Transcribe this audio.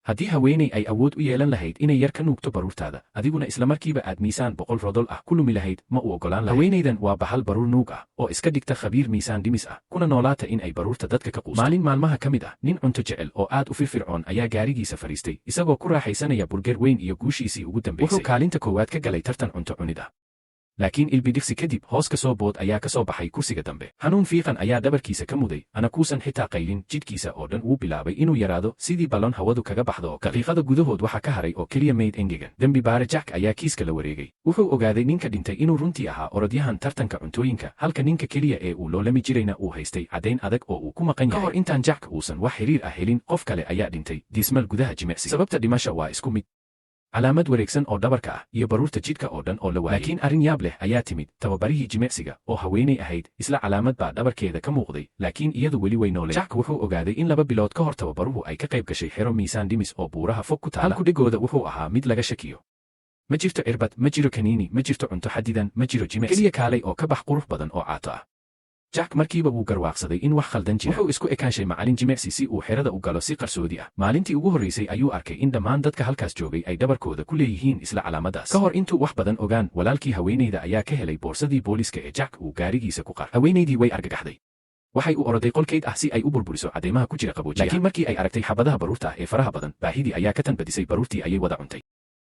Haddii haweeney ay awood u yeelan lahayd inay yar ka nuugto baruurtaada, adiguna islamarkiiba aad miisaan 100 rodol ah ku lumi lahayd, ma u oggolaan lahayd? Haweenaydan waa bahal baruur nuug ah oo iska dhigta khabiir miisaan dhimis ah, kuna noolaata in ay baruurta dadka ka quusto. Maalin maalmaha ka mid ah, nin cunto jecel oo aad u firfircoon ayaa gaarigiisa fadhiistay, isagoo ku raaxaysanaya burger weyn iyo guushiisii ugu dambaysay. Wuxuu kaalinta koowaad ka galay tartan cunto cunid ah. Laakiin ilbidhiqsi kadib, hoos ka soo bood ayaa ka soo baxay kursiga dambe. Xanuun fiiqan ayaa dhabarkiisa ka muday, ana kuusan xitaa qaylin. Jidhkiisa oo dhan wuu bilaabay inuu yaraado, sidii ballon hawadu kaga baxdo oo kale. Daqiiqada gudahood waxa ka haray oo keliya mayd engegan. Dembi baare Jack ayaa kiiska la wareegay. Wuxuu ogaaday ninka dhintay inuu runtii ahaa orodyahan tartanka cuntooyinka, halka ninka keliya ee uu loolami jirayna uu haystay caddayn adag oo uu ku maqan yahay. Ka hor intaan Jack uusan wax xiriir ah helin, qof kale ayaa dhintay dismal gudaha jimicsiga. Sababta dhimasha waa isku mid: calaamad wareegsan oo dhabarka ah iyo baruurta jidhka oo dhan oo la waayay. Laakiin arrin yaab leh ayaa timid. Tababarihii jimicsiga oo haweenay ahayd, isla calaamad baa dhabarkeeda ka muuqday, laakiin iyadu weli way noolay. Jack wuxuu ogaaday in 2 bilood ka hor tababaruhu ay ka qayb gashay xero miisaan dhimis oo buuraha fog ku taala. Halkudhigooda wuxuu ahaa mid laga shakiyo: ma jirto cirbad, ma jiro kaniini, ma jirto cunto xadidan, ma jiro jimicsi, keliya kaalay oo ka bax qurux badan oo caato ah. Jack markiiba wuu garwaaqsaday in wax khaldan jira. Wuxuu isku ekaanshay macalin jimicsi si uu xerada u galo si qarsoodi ah. Maalintii ugu horraysay ayuu arkay in dhammaan dadka halkaas joogay ay dhabarkooda ku leeyihiin isla calaamadaas. Ka hor intuu wax badan ogaan, walaalkii haweenayda ayaa ka helay boorsadii booliska ee Jack uu gaarigiisa ku qar. Haweenaydii way argagaxday. Waxay u oroday qolkeyd ah si ay u burburiso cadeymaha ku jira qaboojiyaha. Laakiin markii ay aragtay xabadaha baruurta ah ee faraha badan, baahidii ayaa ka tan badisay. Baruurtii ayay wada cuntay.